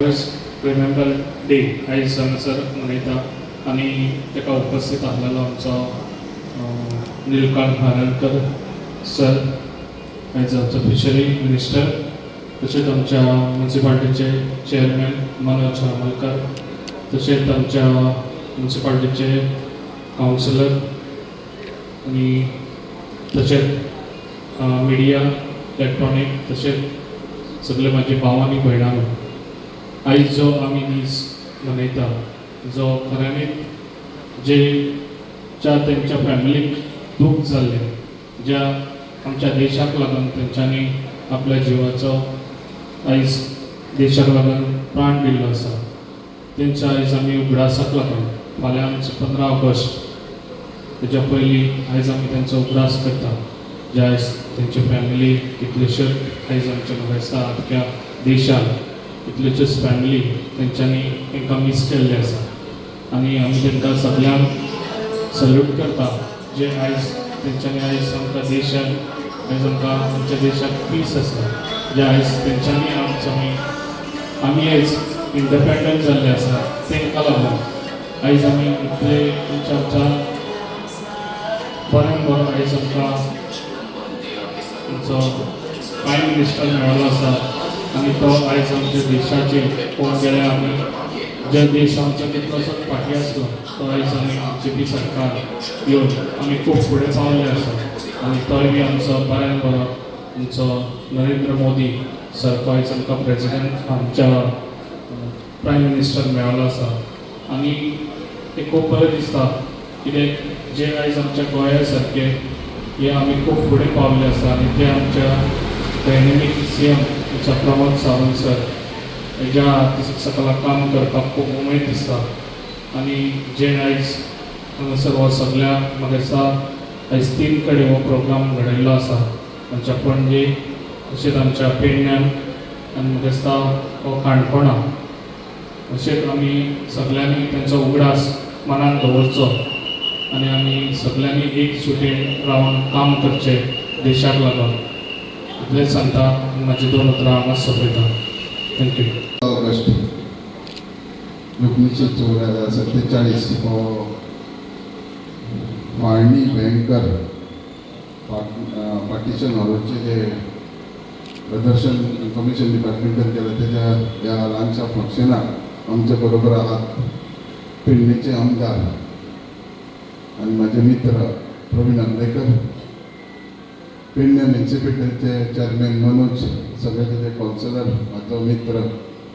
Remember day आयज हांगासर मनयता आनी ताका उपस्थित आसलेलो आमचो निलकांत भानलकर सर, आयज आमचो फिशरी मिनिस्टर, तशेंच आमच्या मुन्सिपाल्टीचे चेअरमॅन मनोज हरमलकर, तशेंच आमच्या मुन्सिपाल्टीचे कावन्सिलर आनी तशेंच मिडिया, इलेक्ट्रॉनीक, तशेंच सगळे म्हाजे भाव आनी भयणां, आयज जो आमी दीस मनयता, जो खऱ्यांनीच जे ज्या तेंच्या फॅमिलीक दूख जाल्लें, ज्या आमच्या देशाक लागून तेंच्यांनी आपल्या जिवाचो आयज देशाक लागून प्राण दिल्लो आसा, तेंच्या आयज आमी उगडासाक लागून फाल्यां आमचो 15 ऑगस्ट, तेच्या पयलीं आयज आमी तेंचो उगडास करता, जे आयज तेंची फॅमिली कितलेश्योच आयज आमच्या म्हाका दिसता आख्ख्या देशान कितल्योश्योच फॅमिली तेंच्यांनी तांकां मीस केल्ले आसा. आनी आमी तांकां सगल्यांक सल्यूट करता, जे आयज तेंच्यांनी आयज आमकां देशाक, आयज आमकां आमच्या देशाक पीस आसा, जे आयज तेंच्यांनी आमचो आमी आयज इंडिपेंडंट जाल्ले आसा. तांकां लागून आयज आमी इतले आमच्या आमच्या बऱ्यान बरो आयज आमकां आमचो प्रायम मिनिस्टर मेळ्ळो आसा. आनी तो आयज आमच्या देशाचेर पळोवंक गेल्यार आमी जे देश आमचो कितलोसोच फाटीं आसलो, तो आयज आमी बीजेपी सरकार येवन आमी खूब फुडें पावले आसा. आनी तोय बी आमचो बऱ्यान बरो आमचो नरेंद्र मोदी सारको आयज आमकां प्रेजिडेंट, आमच्या प्रायम मिनिस्टर मेळ्ळो आसा. आनी तें खूब बरें दिसता, कित्याक जे आयज आमच्या गोंया सारके हे आमी खूब फुडें पावले आसा. आनी ते आमच्या डायनेमीक सीएम आमच्या प्रमोद सावंत सर हेज्या सकला काम करपाक खूब उमेद दिसता. आनी जे आयज हांगासर हो सगळ्या म्हाका दिसता आयज तीन कडेन हो प्रोग्राम घडयल्लो आसा, आमच्या पणजे, तशेंच आमच्या पेडण्यान आनी म्हाका दिसता हो काणकोणा. तशेंच आमी सगल्यांनी तेंचो उगडास मनान दवरचो आनी आमी सगल्यांनी एक सुटेन रावन काम करचें देशाक लागून, इतलेंच सांगता आनी म्हाजी दोन उतरां हांगाच सोंपयता. Thank you. August 1947 हो फाळणी, भयंकर पार्टिशन हॉररचे जे प्रदर्शन इन्फॉर्मेशन डिपार्टमेंटान केलं, त्याच्या ह्या ल्हानशा फंक्शनाक आमच्या बरोबर आहात पेडणेचे आमदार आनी म्हाजे मित्र प्रवीण आर्लेकर, पेडणे म्युनिसिपालिटीचे चेअरमॅन मनोज, सगळे तेजे कावन्सिलर, म्हाजो मित्र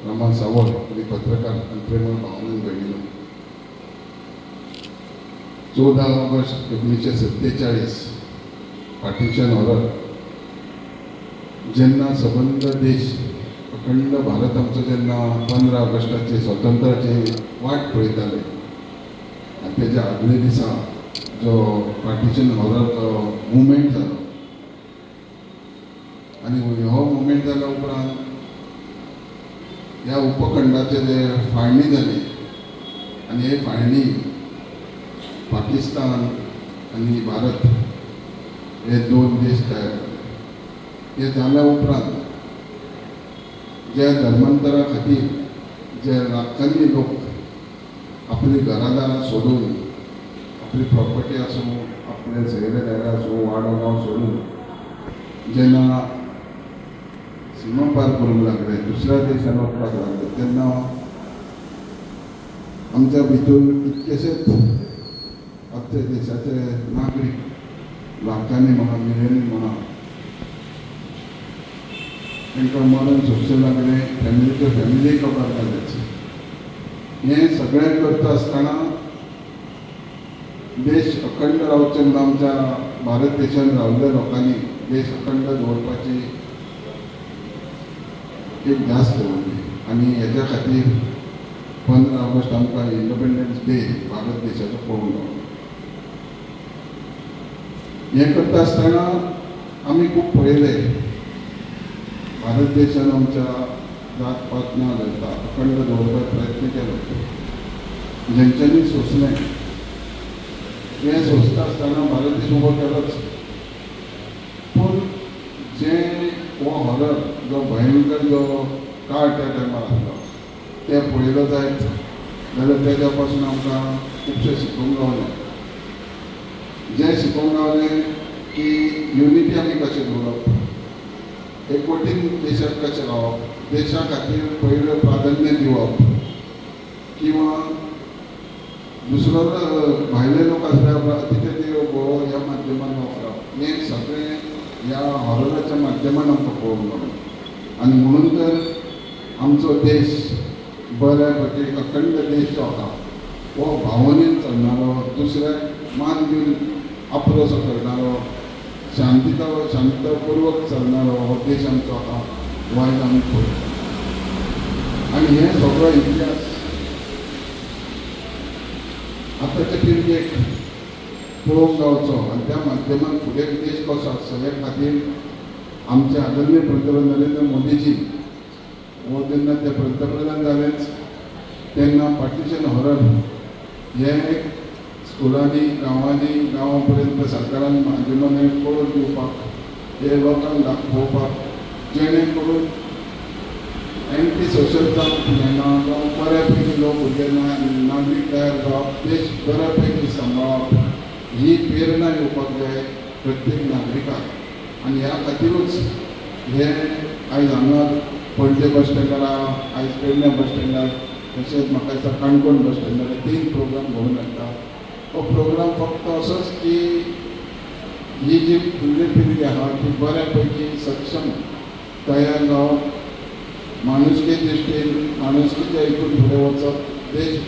रमा सावळ आनी पत्रकार आनी प्रेमळ भावानंद भयणीनो. 14 August 1947, partition horror, जेन्ना सबंद देश, अखंड भारत आमचो जेन्ना 15 ऑगस्टाची स्वतंत्राची वाट पळयताले आनी तेज्या आदल्या दिसा जो पार्टिशन हॉरर जो मुवमेंट जालो आनी हो मुवमेंट जाल्या उपरांत ह्या उपखंडाचे जे फाळणी जाली आनी ही फाळणी पाकिस्तान आनी भारत हे दोन देश तयार जाले. हे जाल्या उपरांत ज्या धर्मांतरा खातीर जे लाखांनी लोक आपली घरादारां सोडून, आपली प्रॉपर्टी आसूं, आपले सयरे धायरे आसूं, वाडो गांव सोडून जेन्ना सीमा पार करूंक लागले, दुसऱ्या देशान वचपाक लागले, तेन्ना आमच्या भितर कितकेशेच आमच्या देशाचे नागरीक, लाखांनी म्हणा, मिलियनी म्हणा, तांकां मरण सोंसचें लागलें. फॅमिलीच्यो फॅमिली कबर जाल्याच. हें सगळें करता आसतना देश अखंड रावचें म्हणून आमच्या भारत देशान रावल्ल्या लोकांनी देश अखंड दवरपाची एक ध्यास दवरली. आनी हेज्या खातीर 15 ऑगस्ट आमकां इंडिपेंडन्स डे भारत देशाचो पळोवंक गावलो. हें करता आसतना आमी खूब पळयलें, भारत देशान आमच्या जात पात ना धरता अखंड दवरपाक प्रयत्न केलो. जेंच्यांनी सोंसलें, हें सोंसता आसतना भारत देश उबो केलोच, पूण जें हो हॉरर, जो भयंकर जो काळ त्या टायमार आसलो. तें पळयलो जायत जाल्यार तेज्या पासून आमकां खुबशें शिकूंक गावलें. जें शिकूंक गावलें की युनिटी आमी कशें दवरप, एकवटीन देशाक कशें रावप, देशा खातीर पयलें प्राधान्य दिवप किंवा दुसरो भायले लोक आसल्यार तिथे गोवा ह्या माध्यमान वापरप, हें सगळें ह्या हॉरराच्या माध्यमान आमकां पळोवंक गावलें. आनी म्हणून तर आमचो देश बऱ्या पैकी अखंड देश जो आसा हो भावनेन चलणारो, दुसऱ्याक मान दिवन आपलो असो करणारो, शांततापूर्वक चलणारो हो देश आमचो आसा हो आयज आमी पळयता. आनी हें सगळो इतिहास आतांच्या पिळगेक पळोवंक गावचो आनी त्या माध्यमान फुडें देश कसो आसचो हे खातीर आमचे आदरणीय पंतप्रधान नरेंद्र मोदीजी हो जेन्ना ते पंतप्रधान जालेच तेन्ना पार्टिशन हॉरर हें एक स्कुलांनी गांवांनी गांवां पर्यंत सरकारान माध्यमांनी कळोवन दिवपाक, हे लोकांक दाखोवपाक, जेणे करून एंटी सोशल जावंक जायना जावं बऱ्यापैकी लोक भुरगे नागरीक तयार जावप, देश बऱ्यापैकी सांबाळप ही प्रेरणा येवपाक जाय प्रत्येक नागरिकाक. आनी ह्या खातीरूच हे आयज हांगा पणजे बस स्टँडार, आयज पेडण्यां बस स्टँडार, तशेंच म्हाका दिसता काणकोण बस स्टँडार 3 प्रोग्राम घडोवन हाडटा. हो प्रोग्राम फक्त असोच की ही जी फुडली पिळगी आसा ती बऱ्यापैकी सक्षम तयार जावप, माणुसकी दृश्टीन माणुसकीच्या हितून फुडें वचप, देश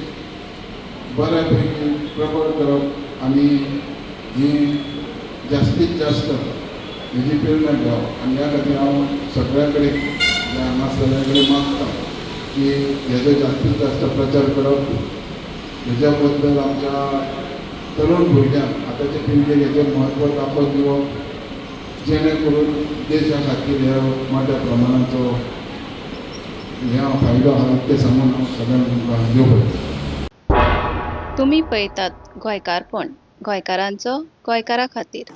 बऱ्यापैकी प्रबळ करप आनी ही जास्तीत जास्त हेजी प्रेरणा घेवप. आनी ह्या खातीर हांव सगळ्या कडेन जे हांगा सगळ्या कडेन मागता की हेजो जास्तीत जास्त प्रचार करप, हेज्या बद्दल आमच्या तरुण भुरग्यांक आतांच्या पिळगेक हेजें म्हत्व दाखोवन दिवप, जेणे करून देशा खातीर ह्या मोठ्या प्रमाणाचो ह्या फायदो आहा इतकें सांगून हांव सगळ्यांक तुमकां देव बरें. तुमी पळयतात गोंयकारपण, गोंयकारांचो गोंयकारा खातीर.